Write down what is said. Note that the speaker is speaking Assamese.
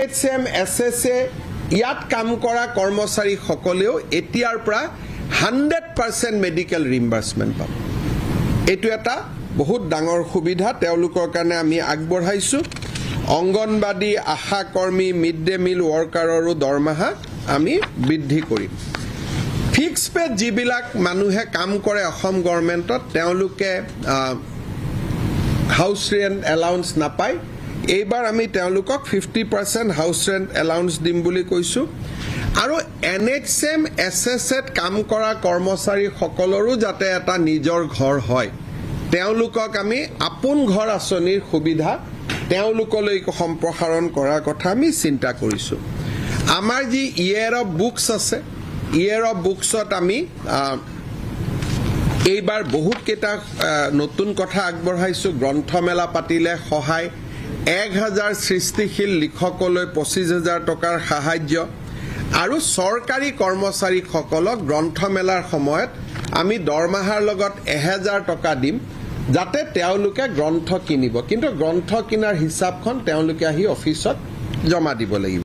এইচ এম, এছ এছ এ, ইয়াত কাম কৰা কৰ্মচাৰীসকলেও এতিয়াৰ পৰা 100% মেডিকেল ৰিইম্বাৰ্চমেণ্ট পাব। এইটো এটা বহুত ডাঙৰ সুবিধা তেওঁলোকৰ কাৰণে আমি আগবঢ়াইছোঁ। অংগনবাদী, আশাকৰ্মী, মিড ডে মিল ৱৰ্কাৰৰো দৰমহা আমি বৃদ্ধি কৰিম। ফিক্স পেত যিবিলাক মানুহে কাম কৰে অসম গভৰ্ণমেণ্টত, তেওঁলোকে হাউচ ৰেণ্ট এলাউন্স নাপায়। এইবাৰ আমি তেওঁলোকক 50% হাউচ ৰেণ্ট এলাউন্স দিম বুলি কৈছোঁ। আৰু N H M, S S এত কাম কৰা কৰ্মচাৰীসকলৰো যাতে এটা নিজৰ ঘৰ হয়, তেওঁলোকক আমি আপোন ঘৰ আঁচনিৰ সুবিধা তেওঁলোকলৈ সম্প্ৰসাৰণ কৰাৰ কথা আমি চিন্তা কৰিছোঁ। আমাৰ যি ইয়েৰ অফ বুকছ আছে, ইয়েৰ অফ বুকছত আমি এইবাৰ বহুতকেইটা নতুন কথা আগবঢ়াইছোঁ। গ্ৰন্থমেলা পাতিলে সহায়, 1000 সৃষ্টিশীল লিখকলৈ 25,000 টকাৰ সাহাৰ্য আৰু চৰকাৰী কৰ্মচাৰীসকলক গ্ৰন্থমেলাৰ সময়ত আমি দৰমহাৰ লগত 1000 টকা দিম, যাতে তেওঁলোকে গ্ৰন্থ কিনিব। কিন্তু গ্ৰন্থ কিনাৰ হিচাপখন তেওঁলোকে আহি অফিচত জমা দিব লাগিব।